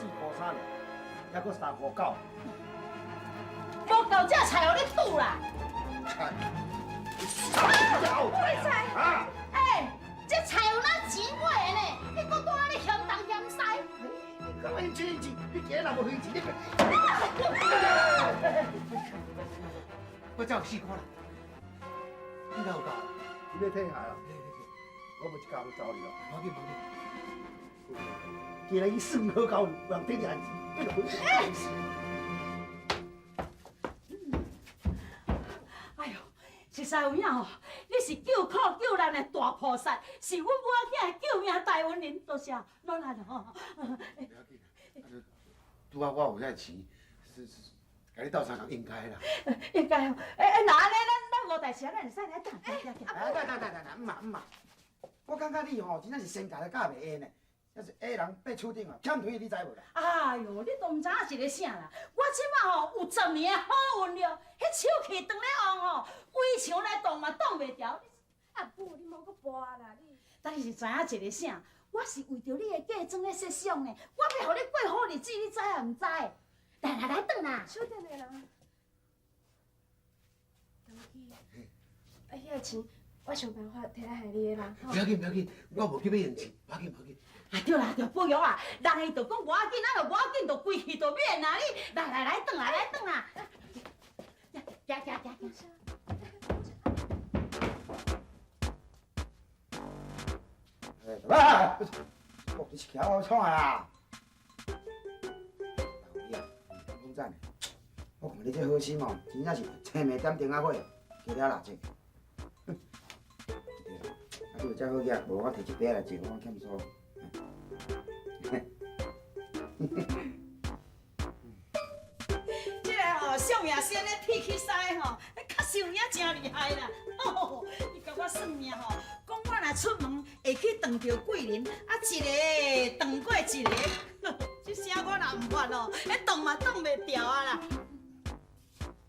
4箍3爾，抑閣3箍9。無夠這菜予你拄啦！菜，買菜啊！欸，這菜有哪錢買的呢？你閣拄按呢嫌東嫌西。你講用錢錢，你今日若無還錢，你。我才有4箍啦，你哪有夠？你欲退下啦？我無一工就走去咯。無要緊，無要緊。既然伊算好夠，有人退你還錢。哎喲，實在有影吼，你是救苦救難的大菩薩，是阮母仔囝的救命大恩人，多謝，努力吼。無要緊，拄仔我有遐錢，是是，共你鬥相共應該啦。應該吼，欸欸，若按呢，咱無代誌，咱會使來等。哎，等等等等，毋嘛毋嘛，我感覺你吼真正是先共咧教袂會呢，這是矮人爬樹頂哦，欠腿你知無啦？哎喲，你都毋知影一个啥啦！我這馬吼有10年的好運了，彼手氣當咧旺吼，圍牆來擋嘛擋袂牢。阿母，你莫閣跋啦你！但是知影一个啥？我是為著你的嫁妝咧設想呢，我欲予你過好日子，你知抑毋知？來來來，轉啦！小等下啦，陳記，啊，彼个錢我想辦法提來還你的啦。不要緊不要緊，我無急欲用錢，無要緊無要緊。啊對啦對，寶玉啊，人伊就講無要緊，啊就無要緊，就規氣就免啦。你來來來，轉來來轉啦！行行行行。哎，哦，你是徛我創啊啦？老李啊，講真的，我看你這好心哦，真正是青暝點燈仔火，加了蠟燭。對啦，啊，你有遮好額，無我提一袋來借，我欠數。這個吼算命先咧鐵起師吼，確實有影真厲害啦！哦，伊共我算命吼，講我若出門會去撞著貴人，啊一个撞過一个，這聲我若毋發哦，彼擋嘛擋袂牢啊啦！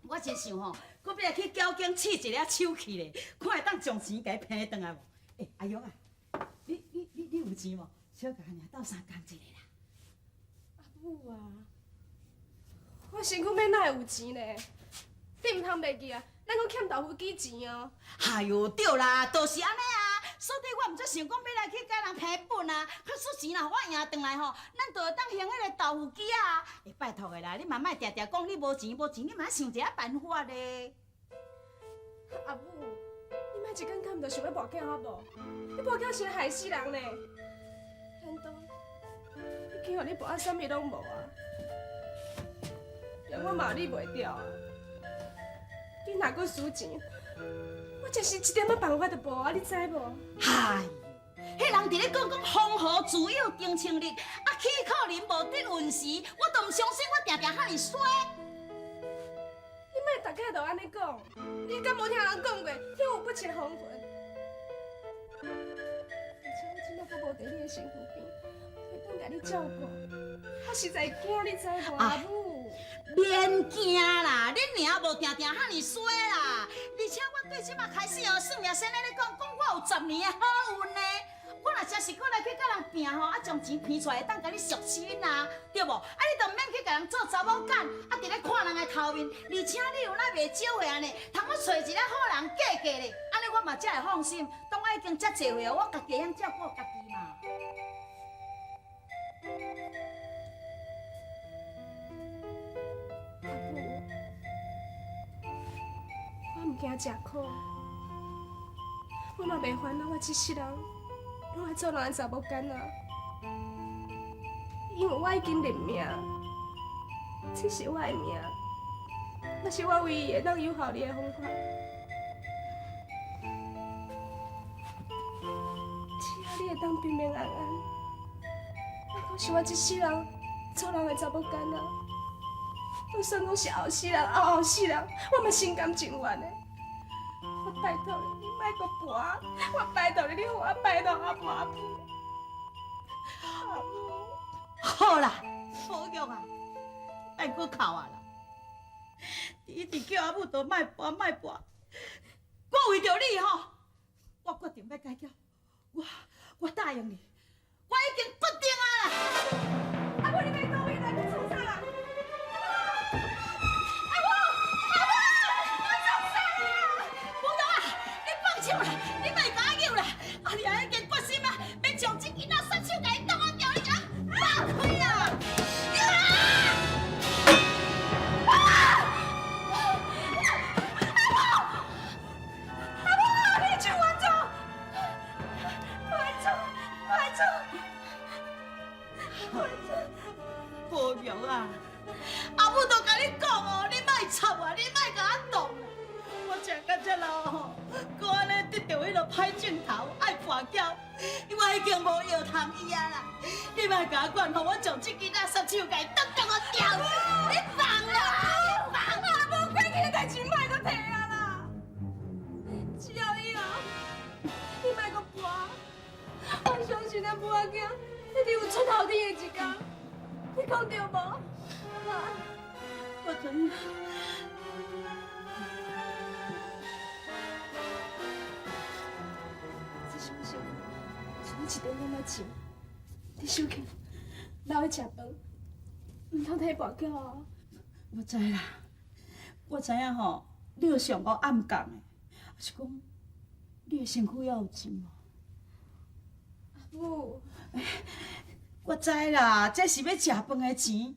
我真想吼，閣欲來去繳經試一下手氣咧，看會當將錢共伊騙轉來無？欸，阿玉啊，你有錢無？小共爾鬥相共一下啦。阿母啊，我身軀邊哪會有錢咧？你毋通袂記啊，咱閣欠豆腐機錢哦。哎喲，對啦，就是按呢啊。所以我毋才想講欲來去共人賠本啊。假使錢若予我贏轉來吼，咱就會當還彼个豆腐機啊。欸，拜託的啦，你嘛莫定定講你無錢無錢，你嘛想一下辦法咧。阿母，你莫一工敢毋就想欲跋筊好無？你跋筊是害死人呢。天東，已經予你跋啊，啥物攏無啊，連我嘛理袂著啊。你若閣輸錢，我真是一點仔辦法都無啊！你知無？嗨，彼人佇咧講講風雨自有定情日，啊，豈可能無得運時？我都毋相信，我定定遐爾衰。你莫逐擺都按呢講，你敢無聽人講過？天有不測風雲。而且我這馬閣無佇你的身軀邊，會當共你照顧，我實在驚，你知無？阿母。免驚啦，恁娘無定定遐爾衰啦。而且我對這馬開始哦，算命先生咧講，講我有10年的好運呢。我若真是閣來去共人拚吼，啊將錢騙出來，會當共你贖身啊，對無？啊你就毋免去共人做查某囝，啊佇咧看人的頭面。而且你有哪袂少歲按呢，通好揣一个好人嫁過咧，按呢我嘛才會放心。當我已經遮濟歲，我家己會曉照顧家己嘛。阿母，我毋驚食苦，我嘛袂煩惱，我這世人攏愛做人的查某囡仔，因為我已經認命，這是我的命，嘛是我唯一會當有效你的方法。只要你會當平平安安，莫講是我這世人做人的查某囡仔，就算講是後世人、後後世人，我嘛心甘情願的。我拜託你，你莫閣跋，我拜託你，你予我拜託阿母阿母。阿母，好啦，寶玉啊，莫閣哭啊啦！你一直叫阿母都莫跋莫跋，我為著你吼，我決定欲改嫁，我答應你，我已經決定啊啦！阿母，你欲佗位？手啦，你莫共我扭啦！啊，你已經決心啊，欲將這囡仔殺手共伊擋啊掉，你共我放開啦！阿母，你手按怎？按怎？按怎？按怎？無用啊！阿母都共你講哦，你莫插我，你莫共我動。我食到這老吼，閣按呢得著彼个歹症頭，愛跋筊，我已經無藥通醫啊啦！你莫共我管吼，我將這支垃圾手共伊擋擋我掉，你放啦！你放啊！無過去的代誌莫閣提啊啦！只要以後你莫閣跋，我相信咱母仔囝一定有出頭天的一天，你講對無？啊！我知影。這相信，賰一點點仔錢，你收起，留去食飯，毋通提跋筊啊！我知啦，我知影吼，你有上過暗摃的，是講你的身軀猶有錢無？阿母，我知啦，這是欲食飯的錢，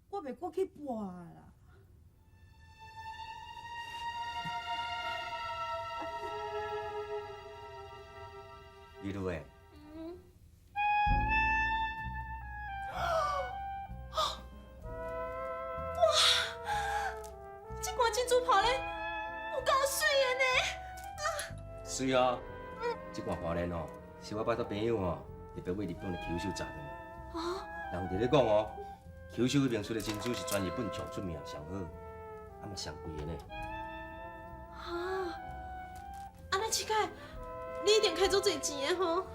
我袂閣去跋啦。美女的。哇！這罐珍珠泡咧有夠媠的呢！媠啊！這罐花蓮哦，是我拜託朋友哦，特別為日本的九州摘的。啊！人佇咧講哦，九州彼邊出的珍珠是全日本上出名、上好，啊嘛上貴的呢。啊！按呢乞丐，你一定開足濟錢的吼！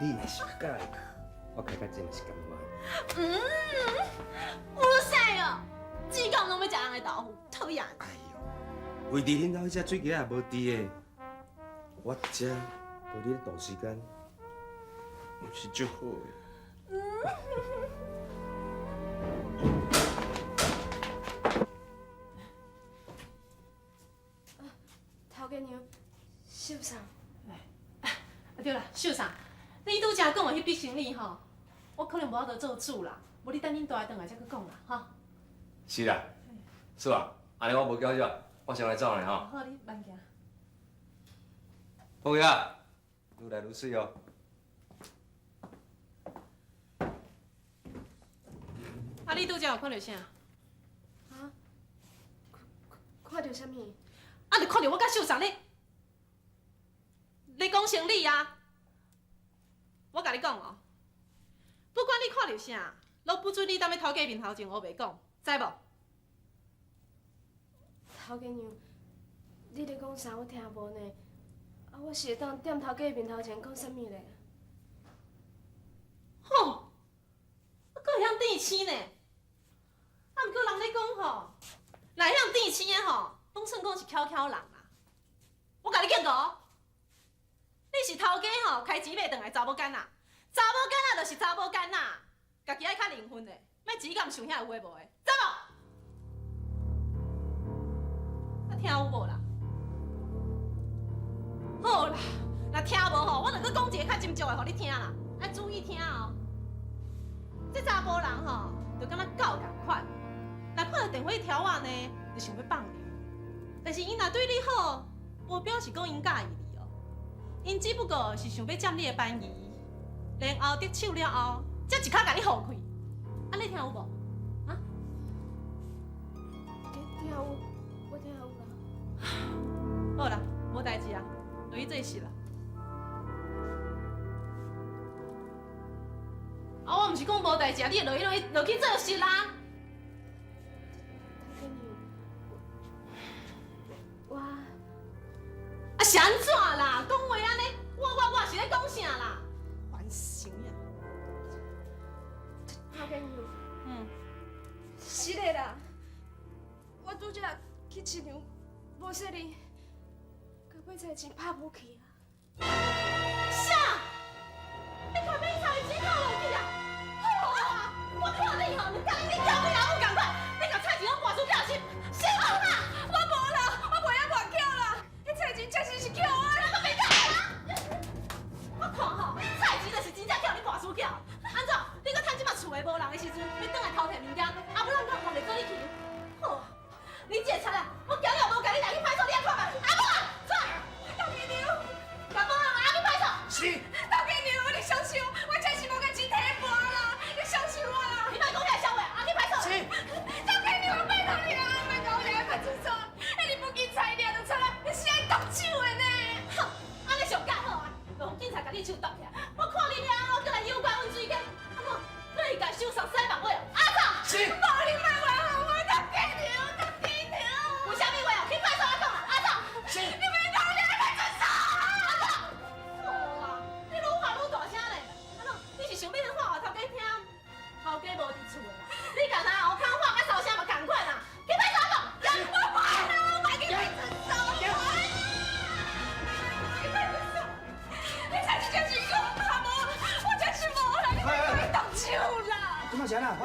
你若是佮意，我開較濟嘛是甘願。嗯，有屎哦！只講攏欲食人的豆腐，討厭！哎喲，為佇恁兜彼隻水雞也無豬的，我遮陪你度時間，毋是足好的。嗯。頭家娘，秀嫂。啊對啦，秀嫂，你拄才講的彼筆生意吼，我可能無法度做主啦，無你等恁大的轉來才閣講啦，吼。是啦，是啊，按呢我無叫你，我先來走咧吼。好，你慢行。鳳姐，愈來愈媠哦。啊，你拄才有看著啥？啊？看著啥物？啊，就看著我佮秀嫂咧，咧講生理啊！我共你講哦，不管你看著啥，攏不准你踮咧頭家面頭前烏白講，知無？頭家娘，你咧講啥？我聽無呢。啊，我是會當踮頭家面頭前講啥物咧？吼！閣會曉甜星呢？啊，毋過人咧講吼，若會曉甜星的吼，攏算講是巧巧人啦。我共你警告，你是頭家吼，開錢買轉來查某囡仔，查某囡仔就是查某囡仔，家己愛較靈魂的，莫只甘想遐有的無的，知無？啊，聽有無啦？好啦，若聽無吼，我就閣講一个較斟酌的，予你聽啦，愛注意聽哦。這查埔人吼，就敢若狗仝款，若看著電火柱仔呢，就想欲放尿。但是𪜶若對你好，無表示講𪜶佮意你哦，𪜶只不過是想欲佔你的便宜，然後得手了後，才一跤共你予開。按呢聽有無？啊？聽有，我聽有啦。好啦，無代誌啊，落去做事啦。啊，我毋是講無代誌啊，你會落去做事啦。頭家娘，我啊是按怎啦？講話按呢，我是咧講啥啦？煩死呀！頭家娘，嗯，是的啦，我拄才去市場無細膩，共買菜錢拍無去啊！啥？你共買菜錢拍無去啊？好啊！我看你吼，佮你交你老母仝款，你共菜錢攏跋出票是，是無啦？我無啦，我袂曉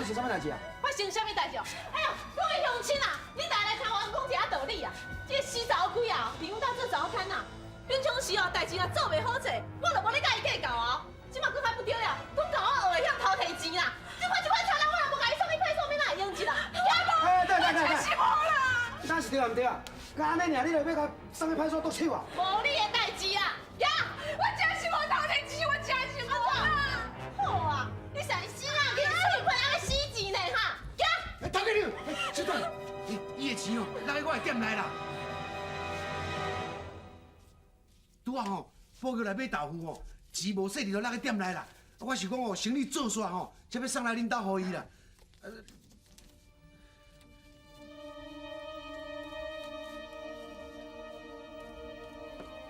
生啥物代志啊？发生啥物代志？哎呦，各位乡亲啊，你大家来听我讲一下道理啊。这个死查某鬼啊，伫阮兜做查某牵啊，平常时哦，代志若做袂好势，我就无咧佮伊计较啊。这马阁较不对了，阁共我学会晓偷提钱啦。这款这款贼人，我若无共伊送去派出所，欲哪会用一啦？哎，等等等等，是无啦。那是对毋对啊？敢按呢尔，你就欲共送去派出所剁手啊？无你的代志啊！呀，我真是无偷提钱，我真是无啦。好啊，你上死啊！去水款爱死钱呢哈！行。哎，头家娘，小等，伊的钱哦，落去我的店内啦。拄仔吼，宝玉来买豆腐吼，钱无细腻就落去店内啦。我想讲哦，生意做煞吼，才欲送来恁兜予伊啦。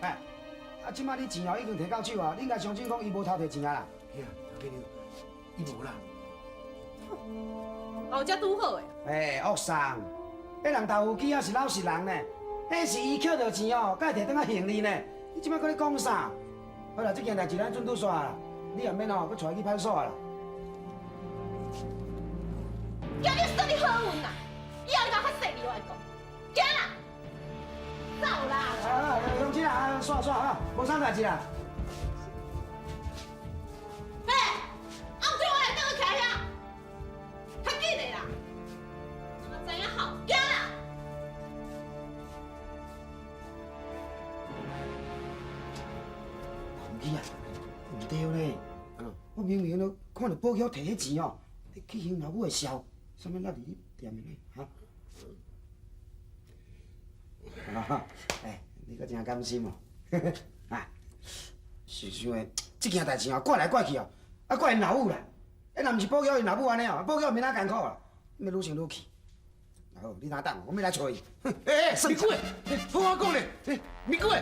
哎，啊，这摆你钱哦已经提到手啊，你应该相信讲伊无偷提钱啊啦。嘿啊，头家娘，伊无啦。哦，才拄好的。哎，恶送，彼人豆腐机仔是老实人呢，彼是伊捡著钱哦，才会提转来还你呢。你这摆阁咧讲啥？好啦，这件代志咱准拄煞啦，你也免哦，阁带伊去派出所啦。今日算你好运啦，以后你共较细腻我来讲，行啦，走啦。啊，乡亲啊，煞煞啊，无啥代志啦。嘿，暗对我来倒去徛遐，较紧的啦，我知影好，行啦。唔去啊，毋对呢。我明明都看著宝玉提彼钱哦，去还老母的潲，啥物落伫你店里呢？哈？啊，哎，你阁真甘心哦！啊，是想的，这件代志哦，怪来怪去哦，啊怪𪜶老母啦。啊，若毋是宝玉𪜶老母按呢哦，宝玉免哪艰苦啦，欲愈想愈气。好，你哪等，我欲来揣伊。欸欸，咪久的，好好讲咧，欸，咪久的。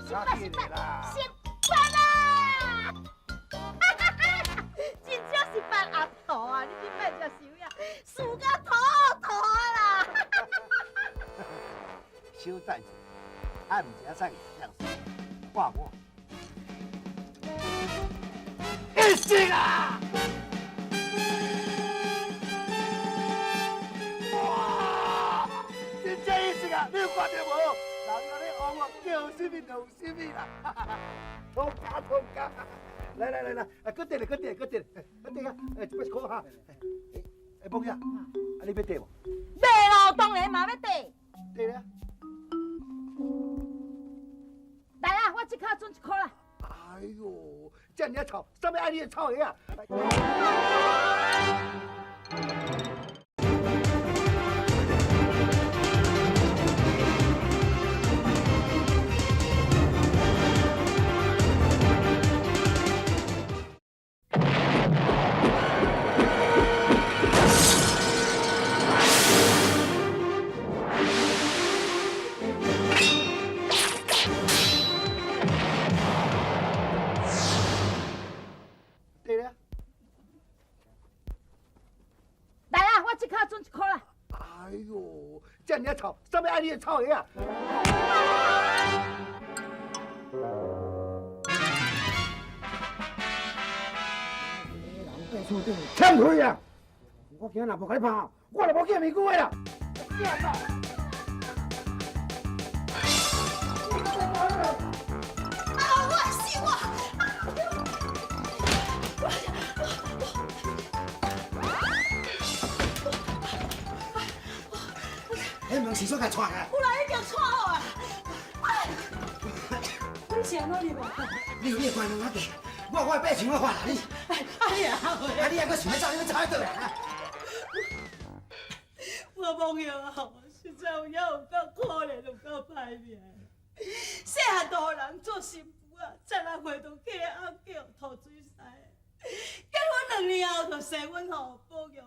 失败失败失败啦！真正是办阿头啊！你这摆才收影，输甲妥妥啦！小等者，啊，毋知影啥个样子，我无。一死啦！哇！真正一死啊！你有看著无？人安尼往我叫啥物就有啥物啦！通家通家，来来来来，啊，搁缀咧，搁缀，搁缀，搁缀啊！哎，这摆一箍哈。哎，宝姐，啊，你欲缀无？欲咯，当然嘛欲缀。缀咧。来啦，我这跤准一箍啦。哎呦，遮尔臭，啥物爱你的臭鞋啊？来啦，我这跤准一箍啦。哎呦，遮尔臭，啥物爱你的臭鞋啊？人爬厝顶欠开啊！我今仔若无共你拍，我就无见面久的啦。啊！我死我！彼门是煞共踹开？有人已经踹好啊！你是按怎入来？你有你的关两仔地，我有我的爬墙我发啦你。哎呀！啊！你还阁想欲走？你欲走去佗啦？我梦玉啊，实在有影有够可怜，有够歹命。细汉就予人做新妇啊，十六岁就嫁翁叫吐水师。结婚2年后就生阮吼宝玉啊。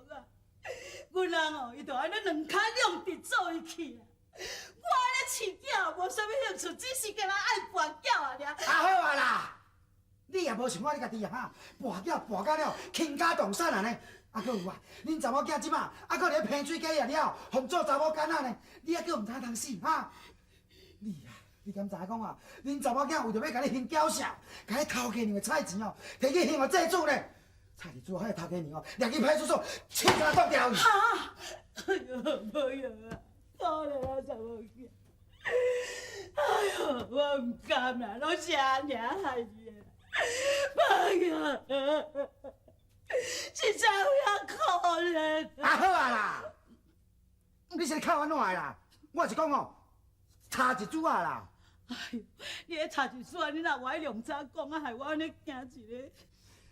阮翁吼，伊就按呢两跤两直做伊去啊。我按呢饲囝无啥物兴趣，只是干焦爱跋筊尔。啊好啊啦，你也无想看你家己啊哈，跋筊跋到了倾家荡产按呢。啊，阁有啊，恁查某囝这摆啊，阁伫咧平水街啊了，予做查某囡仔呢，你还阁毋知通死哈？你啊，你敢知影讲啊？恁查某囝为著欲共你还缴税，共彼头家娘的菜钱哦，提去还予债主呢。菜地主彼个头家娘哦，掠去派出所，枪共剁掉去。哈！哎呦，无用啊，可怜啊，查某囝。哎呦，我毋甘啦，拢是阿娘害你的。哎呀，实在有影可怜。啊好啊啦，你是咧哭按怎的啦？我是讲哦，差一注仔啦。哎呦，你彼差一注仔，你若无爱量早讲啊，害我按呢惊一个。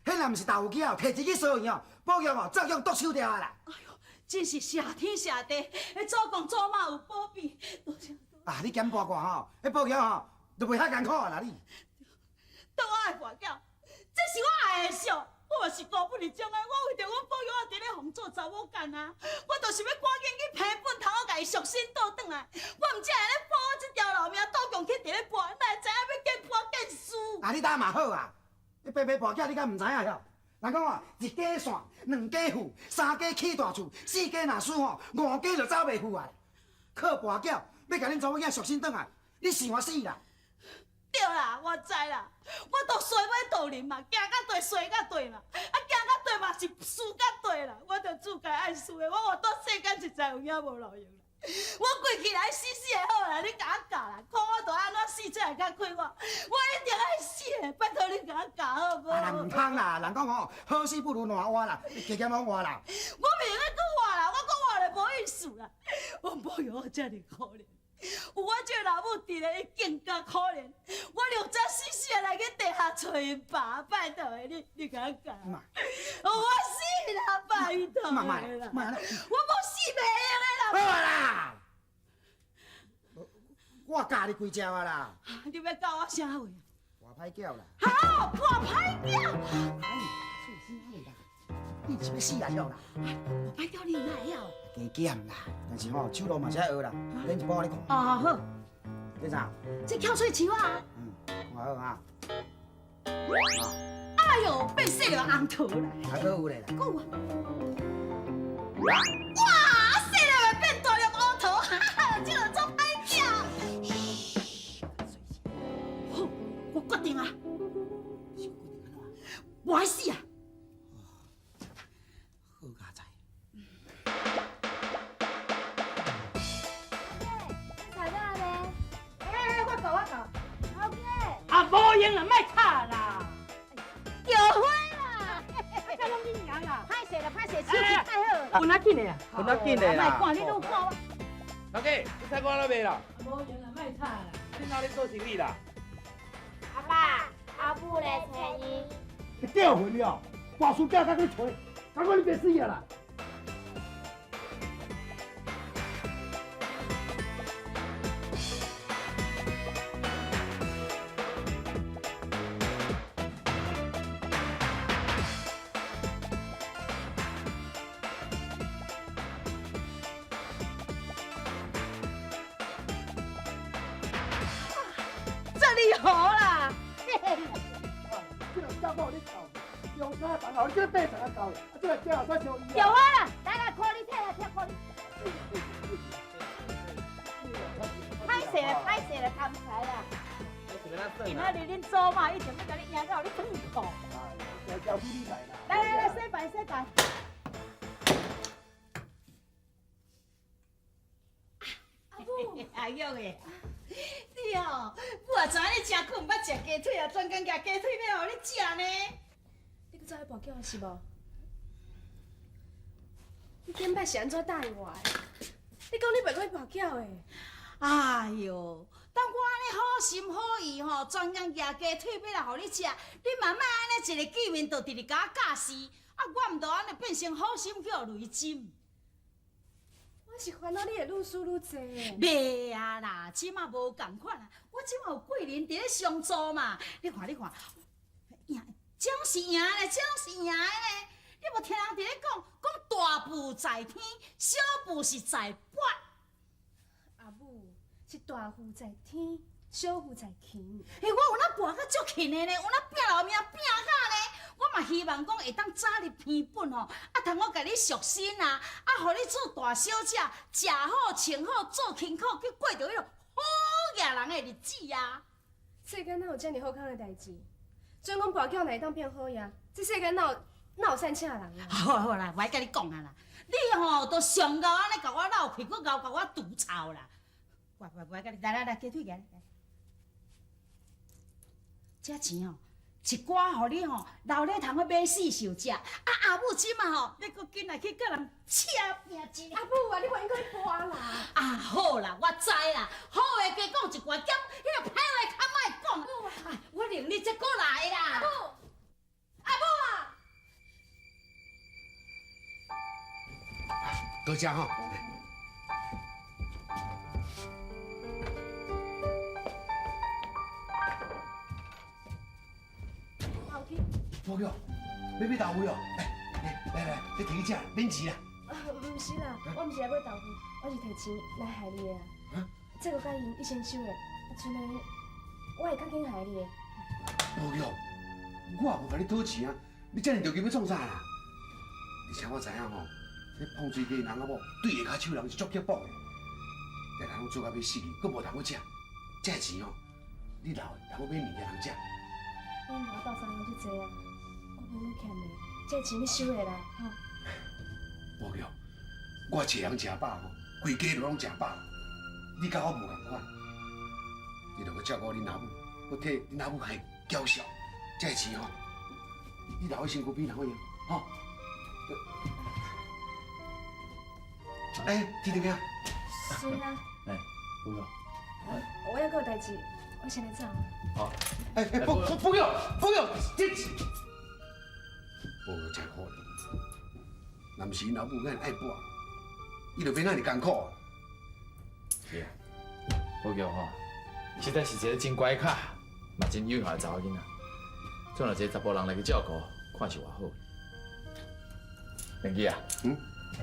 彼若毋是豆腐机哦，提钱去收银哦，保玉哦，照样剁手掉啊啦。哎呦，真是谢天谢地，彼祖公祖妈有保庇，多谢。啊，你减八卦吼，彼保玉吼就袂遐艰苦啊啦你。对我爱跋筊，这是我爱的惜，我嘛是孤本一种的，我为著阮宝玉仔伫咧予做查某干啊，我就是欲赶紧去批本，通好共伊赎身倒转来。我毋才会咧保我这条老命，倒强去伫咧跋，哪会知影欲见跋见输？啊，你胆嘛好啊！你白白跋筊，你敢毋知影哟？人讲哦，一家散，两家富，三家起大厝，四家若输吼，五家就走袂赴啊！靠跋筊，欲共恁查某囝赎身转来，你想啊死啦！对啦，我知啦，我都衰尾道人嘛，行较对，衰较对嘛，啊行较对嘛是输较对啦，我就自该爱输的，我活到世间实在有影无路用啦。我规气来死死会好啦，你共我教啦，看我著按怎死才会较快活，我一定爱死的，拜托你共我教好无？啊，毋通啦，人讲吼，好死不如烂活啦，你加减讲活啦。我袂用阁活啦，我阁活咧无意思啦，阮宝玉我遮尔可怜。有我这个老母伫咧，伊更加可怜。我良早死死的来去地下揣𪜶爸，拜托的你，你共我教。我死啦，拜托的啦。我无死袂用的啦。好啦，我教你几招啊啦。你欲教我啥话？跋歹筊啦。好，跋歹筊。哎，你是欲死啊了啦？跋歹筊你哪会晓？加减啦，但是吼手路嘛是爱学啦，练一步你看。哦好。这啥？这翘喙树啊。嗯，看好啊。哎呦，变细粒红桃啦。还阁有咧啦。阁有啊。哇，细粒会变大粒乌桃，哈哈，这个足歹筊。嘘，好，我决定啊。是决定按怎？我爱死啊！好佳哉。啊，无用啦，莫吵啦！着火啦！这拢恁赢啦！歹势啦，歹势，手气太好。分仔紧的啊，分仔紧的啦。莫看，你愈看我。老家，你菜瓜了未啦？无用啦，莫吵啦。你哪咧做生意啦？阿爸，阿母来找你。你结婚了，大输囝甲去揣，感觉你别死啊啦！这里好啦！这个教我你教，中山房后你这个八层啊教的，啊这个正后才像伊。有啊啦，来来，看你退来，退看你。歹势啦，歹势啦，贪财啦。今仔日恁祖妈一定欲共你赢到予你褪裤。交出你来啦！来来来，洗牌洗牌。阿母，阿玉的。你哦，母也知影你诚久毋捌食鸡腿啊，专工夹鸡腿欲予你食呢。你阁走去跋筊是无？你顶摆是按怎答应我的？你讲你袂阁去跋筊的。哎哟，当我按呢好心好意吼，专工夹鸡腿欲来予你食，你嘛莫按呢一个见面就直直共我教示，啊，我毋就按呢变成好心去予雷针。我是烦恼你会愈输愈济。袂啊啦，这马无仝款啊！我这马有贵人伫咧相助嘛。你看，你看，赢，这拢是赢的，这拢是赢的呢。你无听人伫咧讲，讲大步在天，小步是在跋。阿母，是大富在天，小富在勤。欸，我有哪跋甲足勤的呢？有哪拼老命拼甲呢？我嘛希望讲会当早日平本吼，啊，通我共你赎身啊，啊，予你做大小姐，食好穿好，做辛苦，去过著彼个好日额人的日子啊。世间哪有遮尔好康的代志？准讲跋筊若会当变好额，这世间哪有哪有善请人啊？好啦好啦，我爱佮你讲啊啦，你吼都上𠢕按呢共我闹气，阁𠢕共我除臭啦。我我我佮你来来来，鸡腿来来。这钱吼，一寡予你吼留咧通去买四寿食。啊阿母这马吼，欲阁紧来去佮人车拼一。阿母啊，你无应该跋啦。啊好啦，我知啦，好话加讲一寡，减彼个歹话较莫讲。哎，我认你这过来啦。阿母，阿母啊！多谢吼。宝玉，欲买豆腐哦？来来来，你提去食，免钱啦。啊，毋是啦，我毋是来买豆腐，我是提钱来害你的啊。这个甲因一先收的，啊，賰呢，我会较紧害你的。宝玉，我也无共你讨钱啊，你遮尔著急欲创啥啦？而且我知影吼，这碰水鸡人仔某对下跤手人是足刻薄的，逐人拢做到欲死去，阁无通好食，这钱吼，你留的，通好买物件通食。你毋通斗相共遮济啊！我无欠的，这钱你收下啦，吼。宝玉，我一个人食饱吼，规家都拢食饱，你佮我无仝款，你著阁照顾恁阿母，阁替恁阿母害娇笑，这钱吼，你留喺身躯边通好用，吼。哎，天弟兄。是啊。哎，宝玉。我犹阁有代志，我先来走。好。哎哎，宝宝玉，宝玉，这。宝玉真可怜，若毋是𪜶老母遐尔爱跋，伊就免遐尔艰苦啊。是啊，宝玉吼，实在是一个真乖巧，嘛真有效的查某囡仔。总有一个查埔人来去照顾，看是偌好。连基啊，嗯，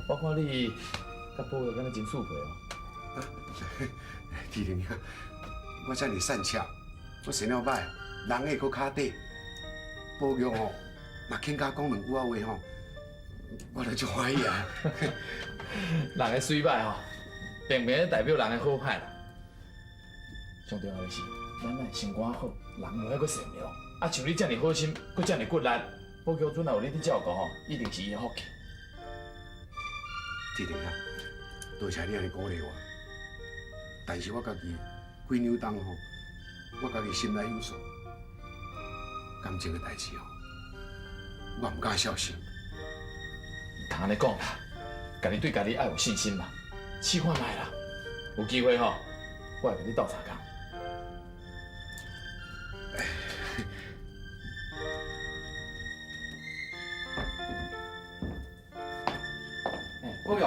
我看你佮宝玉敢若真速配哦。啊，志玲兄，我遮尔善巧，我生了歹，人会阁跤短，宝玉吼。若肯佮讲两句仔话吼，我就足欢喜啊！人的媠歹吼，并袂代表人的好歹啦。上重要的是，咱爱心肝好，人就爱阁善良。啊，像你遮尔好心，阁遮尔骨力，宝玉阵若有你伫照顾吼，一定是伊的福气。志玲啊，多谢你按呢鼓励我。但是我家己几两冬吼，我家己心内有数，感情的代志吼。我毋敢相信。毋通按呢讲啦，家己对家己爱有信心嘛，试看觅啦，有机会吼，我会共你斗相共。哎，宝玉，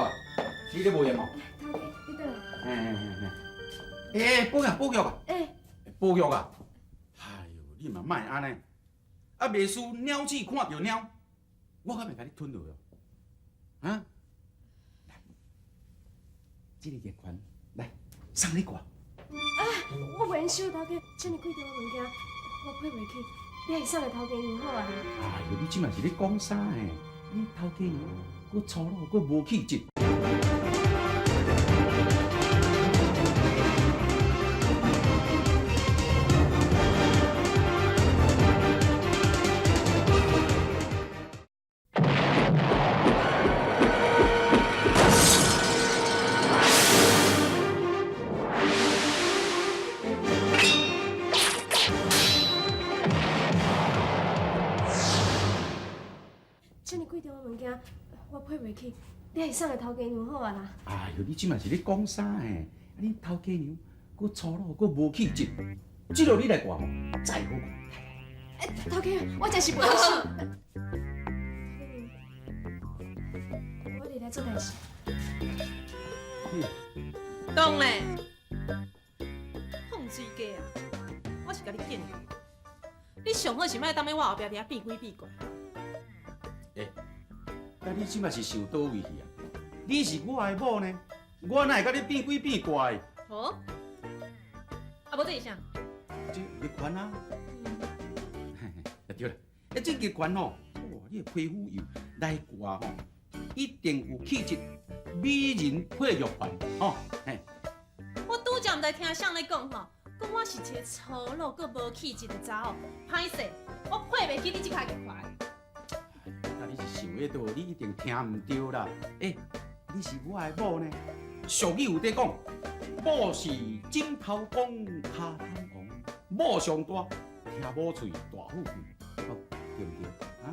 你咧无闲无？头家，你转来。嘿嘿嘿嘿。欸，宝玉，宝玉啊！欸。宝玉啊！哎哟，你嘛莫按呢。啊，袂输鸟鼠看著猫，我敢袂共你吞落哦？啊？来，这个月权来送你挂。啊，我袂用收头家，遮尔贵重的物件，我配袂起，你还是送予头家娘好啊。哎哟，你这马是咧讲啥嘿？你头家娘阁粗鲁，阁无气质。我配袂起，你还是送予头家娘好啊啦。哎哟，你这马是咧讲啥嘿？啊，恁头家娘阁粗鲁，阁无气质，这落你来挂吼，再好看。哎，头家娘，我真是袂晓收。头家娘，我伫来做代志。当咧，放水鸡啊！我是共你建议，你上好是莫踮咧我后壁伫遐变鬼变怪。欸啊！你这马是想佗位去啊？你是我的某呢，我哪会佮你变鬼变怪的？哦，啊，无这是啥？这玉环啊。嘿对啦，欸，这玉环吼，哇，你的皮肤油来挂吼，一定有气质，美人配玉环，吼，嘿。我拄才毋知听谁咧讲吼，讲我是一个粗鲁阁无气质的查某，歹势，我配袂起你这跤玉环。啊，你是想彼倒，你一定听毋对啦。欸，你是我的某呢。俗语有咧讲，某是枕头公，跤头王，某上大，听某喙大富贵，好，对毋对？啊？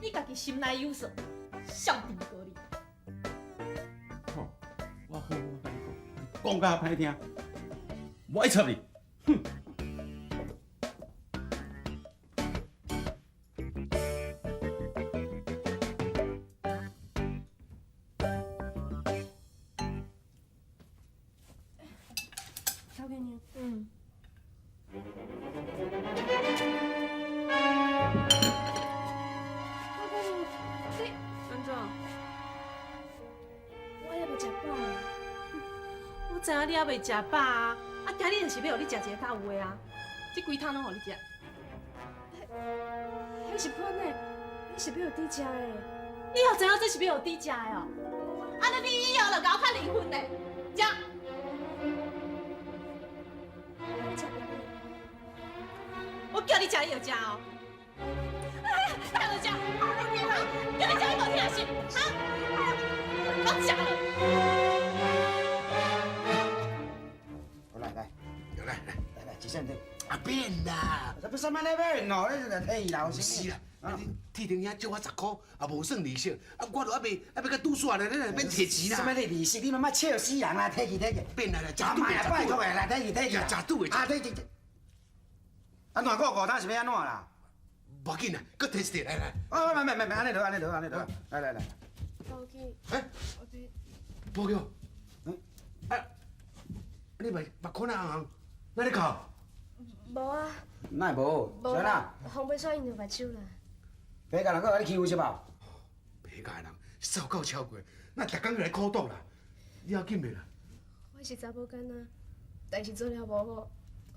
你家己心内有数，笑甜过你。好，我好好共你讲，你讲甲歹听，我爱插你，哼！交给你。嗯。交给你，你安怎？我还袂食饱。我知影你犹未食饱啊，啊，今日就是欲予你食一个较有的啊，这规桶拢予你食。彼是喷的，你是欲予猪食的。你也知影这是欲予猪食的哦？按呢你以后就共我较离婚嘞，食。我叫你食，你就食哦。哎，就食，叫你食你无听是？哈？我食了。好来来，来来来来，一声对。啊免啦，这不啥物咧免哦，你来提伊啦，毋是啦，你铁定兄借我10箍，也无算利息，啊，我都犹未犹未佮拄煞咧，你来免提钱啦。啥物你利息？你嘛莫笑死人啦！提去提去。免啦啦，食啊拄的，拜托的啦，提去提去。食拄的。啊，提提。啊，烂个五摊是欲按怎啦？无要紧啦，阁提一块来来。哦，免免免免，按呢落，按呢落，按呢落，来来来。宝记。哎。我这。宝玉。啊，你目目眶那红红，哪咧哭？无啊。哪会无？无啦。风欲煞𪜶著目睭啦。白家人阁共你欺负是无？白家人走到超过，那逐工来苦赌啦，你要紧袂啦？我是查某囡仔，代志做了无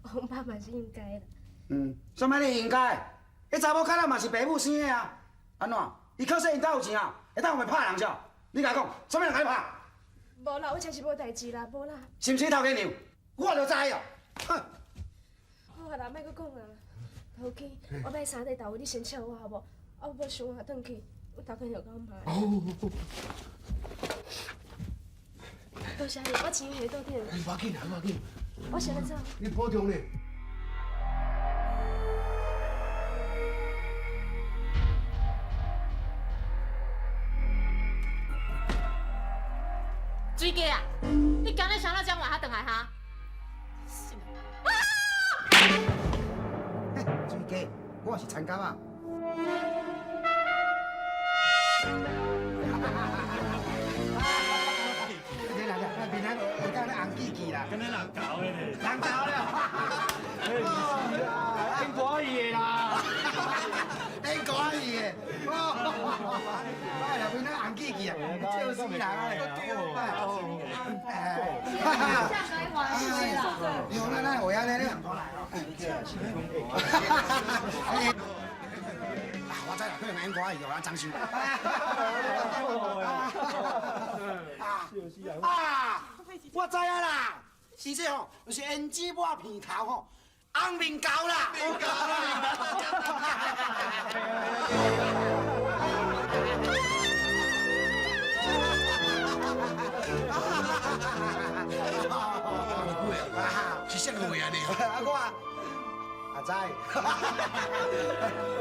好，予拍嘛是应该啦。嗯，啥物你应该？彼查某囡仔嘛是爸母生的啊，按怎？伊靠说𪜶兜有钱啊，会当予拍人是？你共我讲，啥物人共你拍？无啦，我真是无代志啦，无啦。是毋是头家娘？我就知哦。哼！好啊啦，莫阁讲啊。头家，我买衫底豆，你先笑我好无？啊，我无想我转去，我头家娘共我骂。哦。多谢你，我钱还桌顶。无要紧啦，无要紧。我先来走。你保重咧。水鸡啊！你今日啥那这晚才转来哈？是啊！水鸡，我是参加啊。来来来，面仔会当咧红记记啦。敢若人狗的咧。人狗了。演歌戏的啦。演歌戏的。哦，哎呀，面仔红记记啊，笑死人啊！哈哈，有那那会安呢咧。我知啦，可能演歌戏，有人装修。啊！我知影啦，是这吼，就是胭脂抹鼻头吼，红面狗啦。面狗啦。是啥话啊你？啊我阿仔，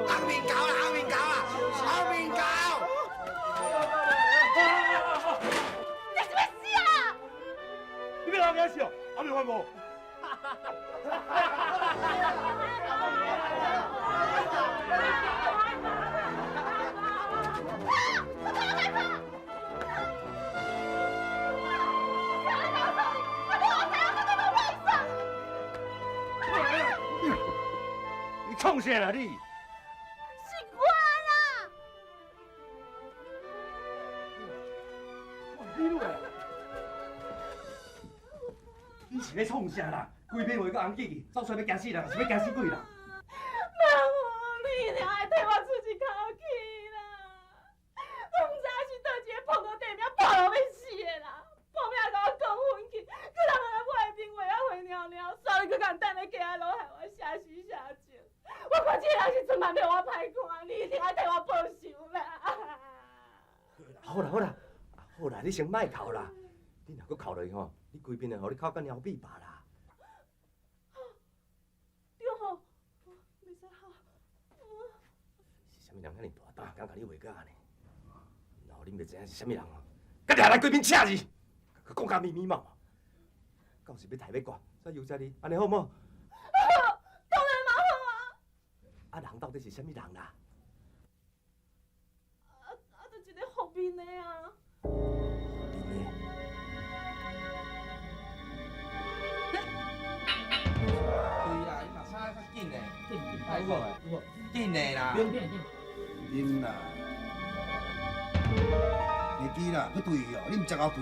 红面狗啦，红面狗啦，红面狗。你是欲死啊！你欲人家笑，阿没换无？你创啥啦你？是我啦！你来，你是咧创啥啦？规篇话阁红记记，走出来欲惊死人，是欲惊死鬼啦？老母，你一定爱替我出一口气啦！我毋知影是佗一个碰到地名破到欲死的人，破命共我讲分去，阁人来我的电话啊回蹑蹑，好啦好啦，好啦，你先莫哭啦。你若閣哭落去吼，你規面會予你哭甲貓尾巴啦。對吼，袂使哭。是啥物人遐爾大膽，敢共你話甲按呢？然後恁袂知影是啥物人哦？佮掠來規面赤字，閣講甲咪咪毛毛，到時欲刣欲割，煞由在你，按呢好無？當然嘛好啊！啊，人到底是啥物人啦？啊，就一個福面的啊！對啦，伊嘛吵較緊的，緊無？緊的啦。啉啦，袂記啦，去對哦，你毋食後對，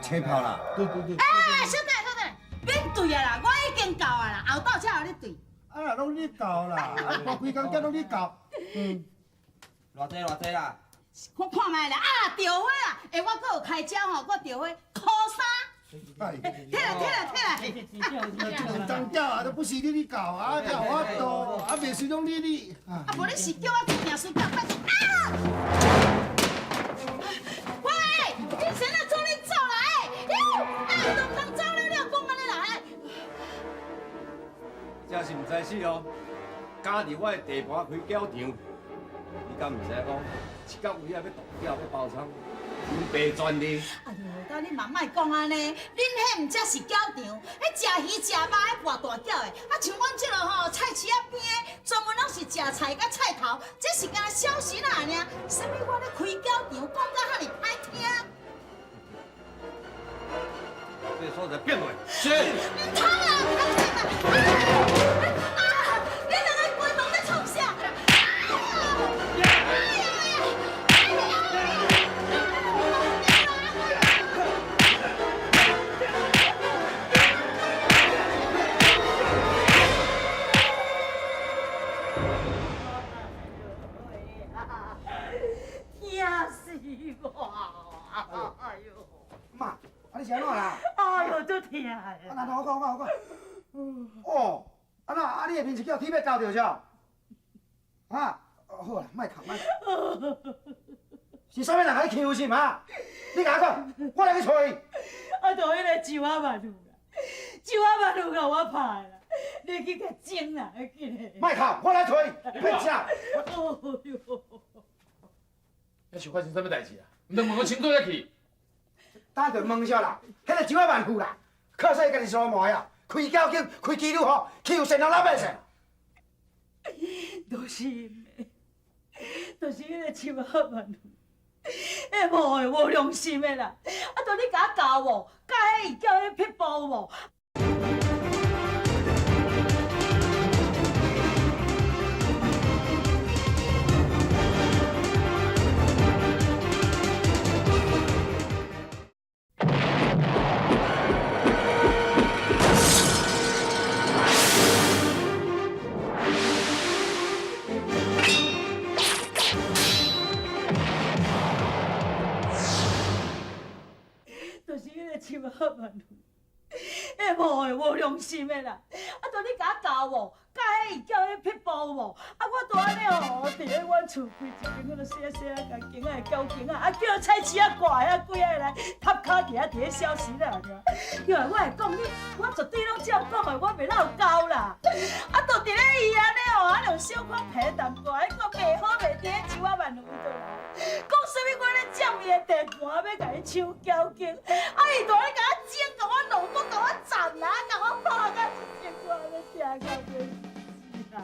切泡啦。對對對。哎，小弟小弟，免對啊啦，我已經到啊啦，後斗才予你對。啊，攏你到啦，啊，無規工才攏你到。嗯。偌濟偌濟啦？我看覓啦，啊，著火啦，欸，我閣有開銷吼，我著火箍三。退來退來退來！這個當叫啊，都不是你你教啊，叫我做，啊，袂是攏你你。啊，無你是叫我做定事教，拜託啊！喂，你先來做恁走啦，哎，啊，都毋通走了，你又講按呢啦，哎。這是毋知死哦，敢佇我的地盤開攪場，你敢毋知影講，這到位啊欲動繳欲包倉？阮爸全利。哎呦，但你嘛莫講按呢，恁彼毋才是攪場，彼食魚食肉，彼跋大搅的，啊像阮這落吼菜市仔邊的，專門攏是食菜佮菜頭，這是干焦小食仔爾，啥物我咧開攪場，講甲遐爾歹聽。這個所在變過。是。毋通啊！毋通啊！啊！你兩个關門咧創啥？媽，啊你是按怎啦？哎呦，足疼的！啊，那我看，我看，我看。哦，啊那啊你的面是叫铁马咬著是？啊，好啦，莫哭，莫哭。是啥物人共你欺負是嘛？你共我講，我來去揣伊。啊，就彼個周阿萬有啦，周阿萬有共我拍啦，你去共整啦，緊的。莫哭，我來揣伊，別吃。哎喲！那是發生啥物代誌啊？毋通問我清楚才去。等下就問啥啦？彼個周阿萬富啦，靠勢家己傻糜啊，開交警，開妓女吼，欺負善良老百姓。都是因的，就是彼個周阿萬富，彼無的無良心的啦！啊，都你共我教無？教彼伊叫彼撇步無？就是彼個周阿萬富，彼無的無良心的啦！啊，都你共我教無？教彼伊叫彼撇步無？啊，我拄按呢吼，佇咧阮厝規一間，我都細細仔共囝仔的交警仔，啊叫菜市仔掛遐幾个來插跤佇遐佇咧消失啦爾。因為我會講你，我絕對攏照講的，我袂落交啦。啊，就佇咧伊按呢吼，啊用小可皮淡薄，彼個袂好袂佇咧周阿萬富倒來。講啥物我咧佔伊的地盤，欲共伊搶交警，啊伊就咧共我整，共我弄，閣共我斬啊，共我拍甲一身我咧疼到欲死啊！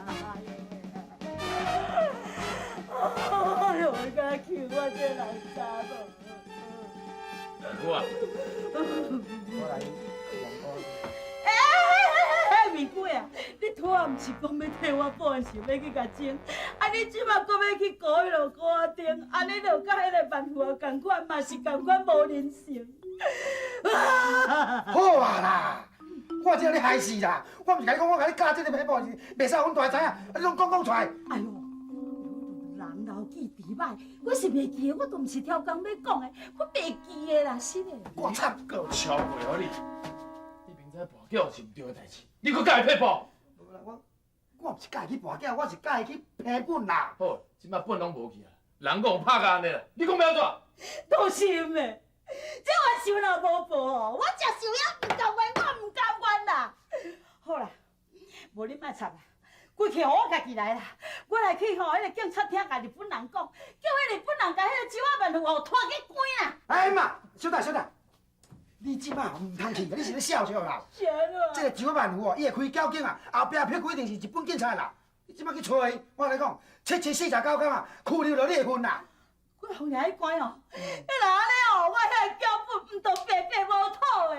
哎呦，我敢欺我這老查某。我啊。我來。欸，面鬼啊！你拄仔毋是講欲替我報的時，欲去共整，啊你這馬閣欲去顧彼落鍋仔頂，按呢就佮彼个萬富仝款，嘛是仝款無人性。好啊啦，我這你害死啦！我毋是共你講，我共你教這個撇步是袂使予阮大知影，啊你攏講講出來。哎喲，人老記智歹，我是袂記得，我都毋是超工欲講的，我袂記得啦，實的。我插夠超過予你。你明知跋筊是毋對的代誌，你閣教伊撇步？無啦，我毋是教伊去跋筊，我是教伊去批本啦。好，這擺本攏無去啊，人讲拍甲按呢啦，你讲欲按怎？都是的，这冤仇若无报吼，我食寿也毋甘愿，我毋甘愿啦。好啦，无你莫插啦，规气予我家己来啦。我来去吼，彼个警察厅共日本人讲，叫彼日本人共彼个周仔万富吼拖去关啦。哎妈，小等小等，你这摆毋通去，你是咧笑笑啦？是按怎？这个周仔万富哦，伊会开交警啊，后壁屁股一定是日本警察啦。你这摆去揣伊，我共你讲，7749工啊，拘留著你的份啦。我予掠去关哦，彼若按呢哦，我遐脚本毋都白白无讨的。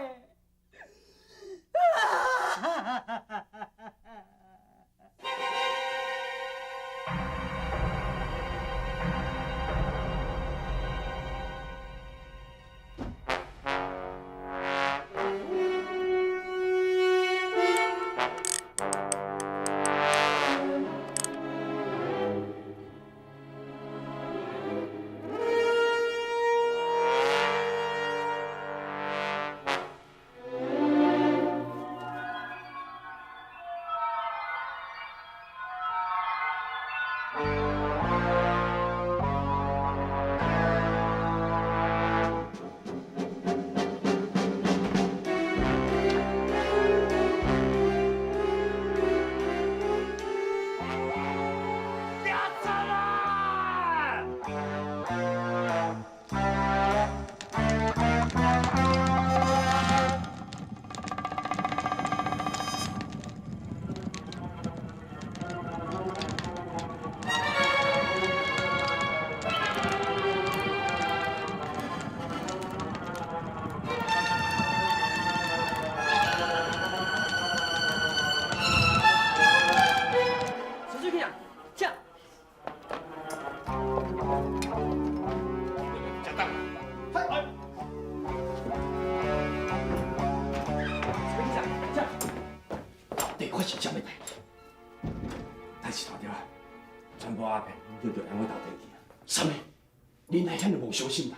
无小心啦，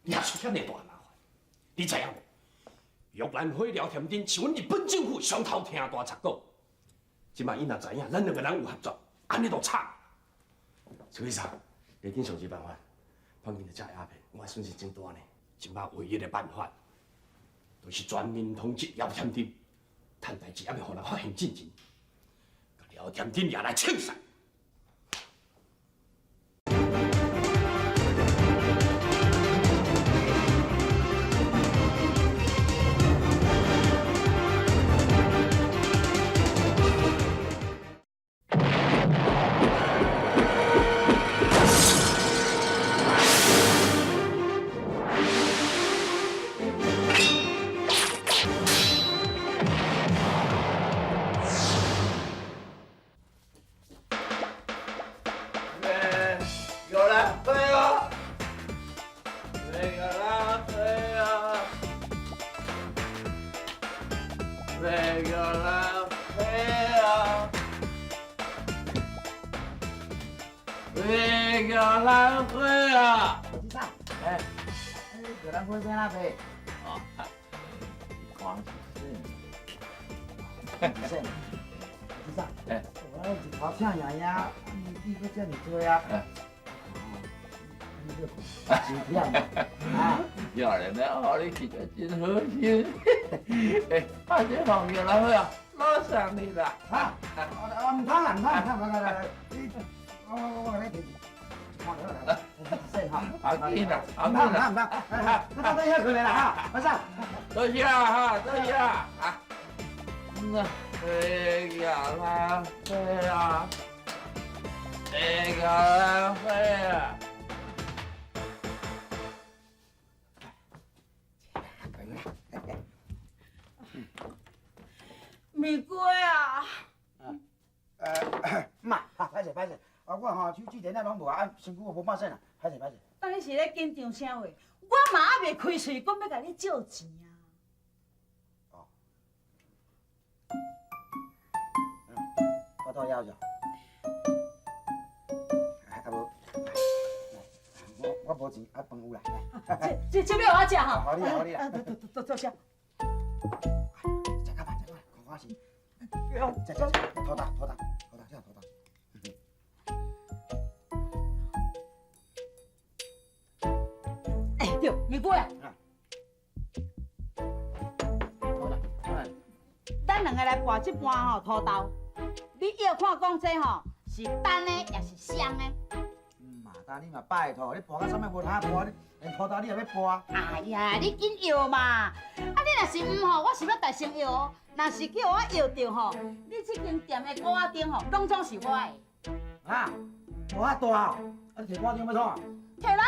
惹出遐尔大麻烦，你知影无？玉兰花廖添丁是阮日本政府上头听大贼党，这摆伊若知影咱两个人有合作，按呢就惨。崔医生，你紧想一个办法，放紧就食鸦片，我损失真大呢。这摆唯一的办法，就是全面通缉廖添丁，趁代志犹未予人发现进前，共廖添丁掠来枪杀。真好心，哎，啊这红玉兰花啊，老送你啦，哈，啊毋通啦，毋通，毋通，来来来，你，我共你提一，看到来，一哈，好紧啦，好紧啦，毋通，毋通，那等下过来啦哈，马上，多谢哈，多谢啊，那哎呀啦，哎呀，哎呀啦，哎呀。米龟啊！妈，歹势歹势，啊，我吼手指电仔拢无啊，身躯无半身啊，歹势歹势。当你是咧紧张啥话？我嘛犹未开喙讲欲共你借钱啊！哦。我倒枵者。啊无，我无钱，啊饭有啦。这欲我食吼？好你啦，好你啦。多多谢。食较慢，食较慢，看看是。食食食，头大头大头大，这头大。對，美姑啊。好啦，來。咱兩个來搏這盤吼土豆，你要看講這吼是單的，抑是雙的？嘛，但你嘛拜託，你搏到啥物無通搏，連土豆你也欲搏？哎呀，你緊搖嘛！啊，你若是毋吼，我是欲大聲搖。若是叫我搖著吼，你這間店的鼓仔頂吼，攏總是我的。啊，無遐大，啊你提鼓仔頂欲創啊？提來賣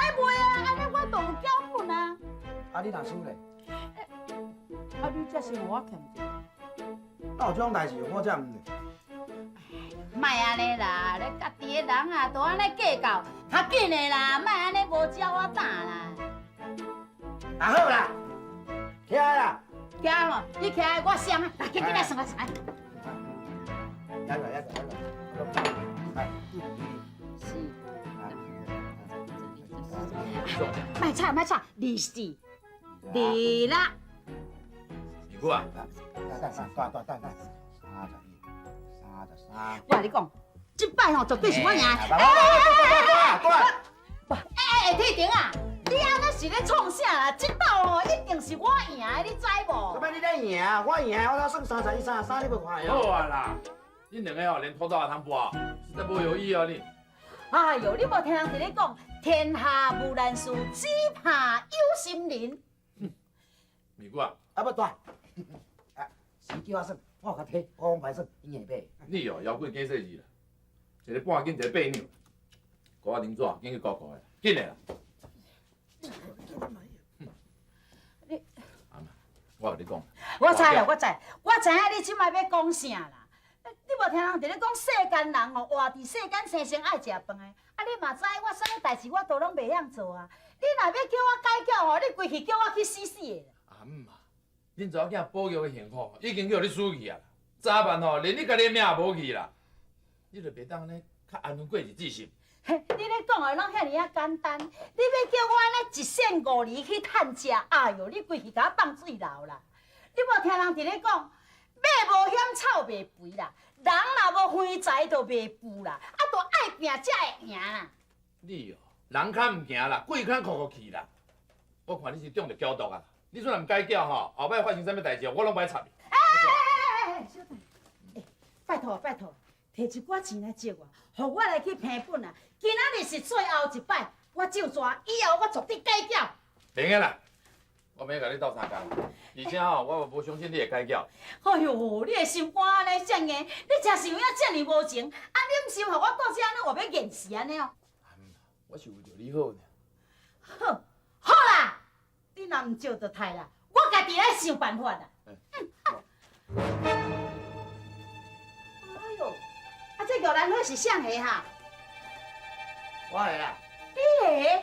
啊，按呢我就有繳本啊。啊，你若輸咧？啊，你這是予我欠者。哪有這種代誌？我才毋咧。莫按呢啦，你家己的人啊，都按呢計較，較緊的啦，莫按呢無鸟仔膽啦。啊好啦，起來啦。起來吼，你起來，我雙啊，來，緊緊來算來算來。來來來來來，四，莫吵莫吵，24，26。二姑啊，等等等等等等，31，33。我共你講，這擺吼絕對是我贏。哎哎哎，鐵定啊！你按呢是咧創啥啦？這鬥吼一定是我贏的，你知無？做咩你咧贏？我贏，我才算31、33，你無看好啊啦，恁兩个吼連土豆也通搏，實在無有意哦你。哎喲，你無聽人佇咧講，天下無難事，只怕有心人。美姑啊，啊欲大，啊，時叫我算，我有共提，我講歹算，伊硬買。你哦，枵鬼假細膩啦，一个半斤，一个八兩，糊仔奶紙，緊去糊糊的，緊的啦。你，阿媽，我共你講。我知啦，我知，我知影你這擺欲講啥啦。你無聽人佇咧講世間人哦，活佇世間生生愛食飯的，啊你嘛知我啥物代誌我都攏袂曉做啊。你若欲叫我解決吼，你規氣叫我去死死的。阿姆啊，恁查某囝保玉的幸福已經叫你輸去啊！早晚吼，連你家己的命也無去啦。你就袂當按呢較安分過日子是？嘿，你咧講的攏遐爾仔簡單，你欲叫我按呢一線五厘去趁食，哎喲，你規氣共我放水流啦！你無聽人佇咧講，馬無險草袂肥啦，人若無橫財就袂富啦，啊，著愛拚才會贏啦。你哦，人較毋行啦，鬼較酷酷去啦。我看你是中著譙毒啊！你雖然毋解譙吼，後擺發生啥物代誌，我攏無愛插你。哎哎哎哎，小弟，欸，拜託拜託，提一寡錢來借我，予我來去平本啊！今仔日是最後一擺，我咒煞，以後我絕對解譙。袂用啦，我袂共你鬥相共，而且吼，我無相信你會解譙。哎喲，你的心肝按呢遮硬，你真是有影遮爾無情，啊，忍心予我倒這按呢活欲現死按呢哦？我是為著你好爾。好，好啦，你若毋借就刣啦，我家己來想辦法啦。哎喲，啊，這玉蘭花是誰的哈？我的啦。你的？